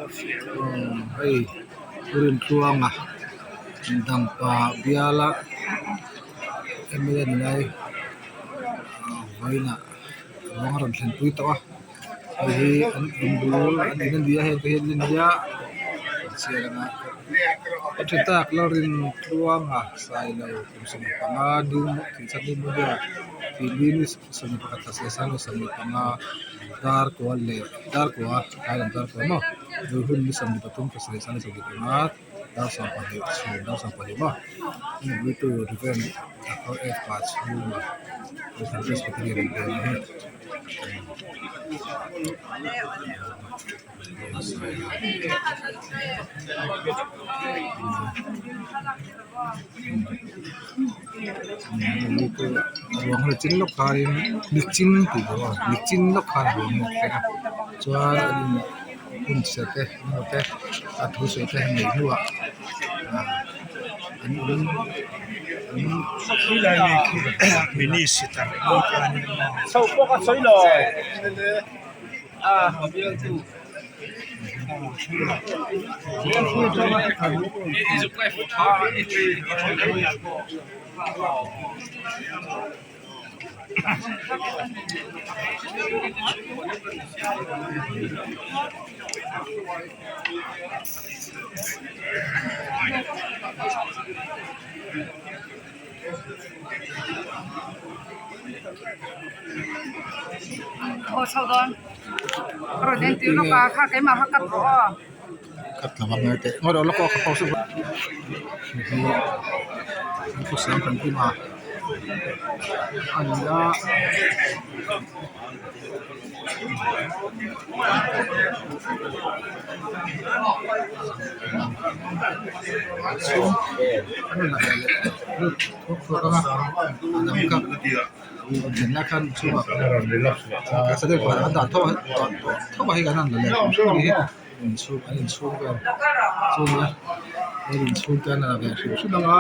Aw hei Pu Rintluanga Dampa biala mla ni lai vawiinah ruang a rawn thlenpui tawh a hei hi an in bul an in a ni a heng te hi an in nia an chhiar ang a a tha tak Lalrintluanga Sailo kum 15 pneumonia 21 dar kua leh dar kua tlai lam dar kua maw vui hun ni 23 pasarih 25 dar 12 chhun dar 12 maw hemi vui tu Reverend Doctor F pa chhunga Kohhran Presbyterian an bial a ni. Ruang hi chin lawk khanin nichin tih tur aw nichin lawk khan ruang hi a thleng a chuan an in hun chhe te emaw te a thu sawi te neih hnuah ah an in inchhung an inchhung vel chu nia an inchhung te an la ve hrim hrim ang a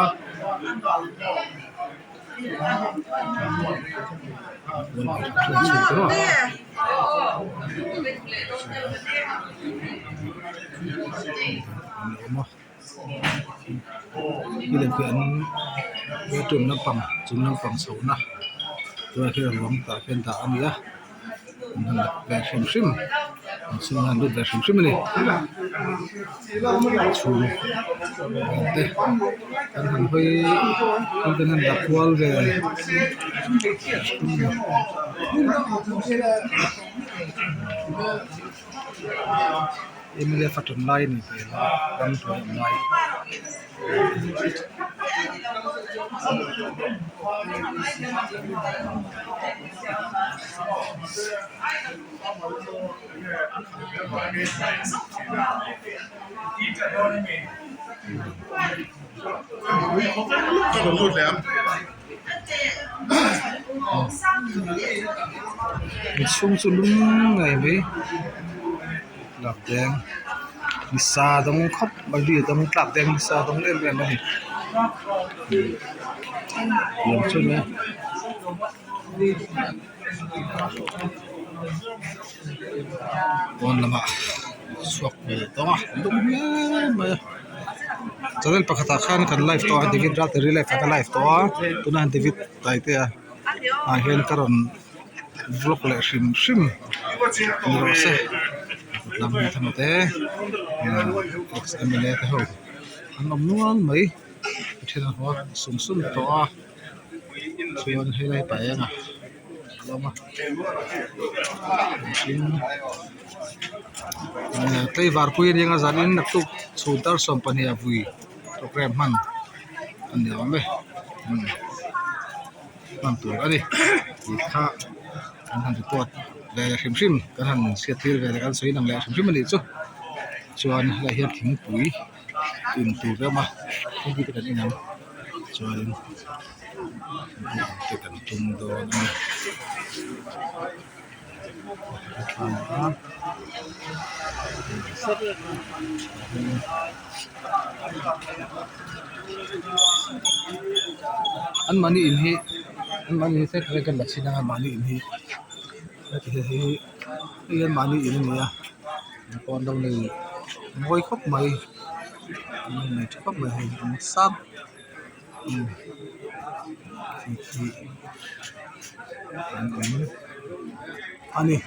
chung lampang chung lampang chhohna tunah hian ruang tah hian dah a ni a. An han lat ve hrim hrim an chhungah an lut ve hrim hrim a ni chhung te an han hawi an han dah kual ve mlf a ṭan lai a ni hmel a ramhnuai a awm lai. Inchhung chu lum ngei mai tlak deng nisa dawng khawp mai ri a dawng tlak deng nisa dawng em em a ni tiang chu nia. Pawn lamah chhuak ve tawng a lum hle mai a channel pakhatah khan kan live tawh a David Ralte live ah ka live tawh a tunah David Taitea ah hian ka rawn vlog leh hrim hrim ni rawh se lam thama te ex mla te ho an awm nual mai a then an haw sum sum tawh a. Chuan helai pah eng a awm a mihring tlaivar pui a nia zanin naktuk chhun tar 12 a vui program hman a ni awm e hman tur a ni tih kha kan han report ve leh hrim hrim kan han hriat tir ve leh kan sawi lang leh hrim hrim a nih chu chuan helaiah hian thingpui in tur te a awm a thingpui te kan in ang. Chuanin te kan tum dawn a ni. An mahni in hi an mahni in hi kan la chhin anga mahni in hi heti hi hei hi an mahni in a ni a pawn lo nei. Mawi khawp mai nei tha khawp mai hei an sang an awm a ni.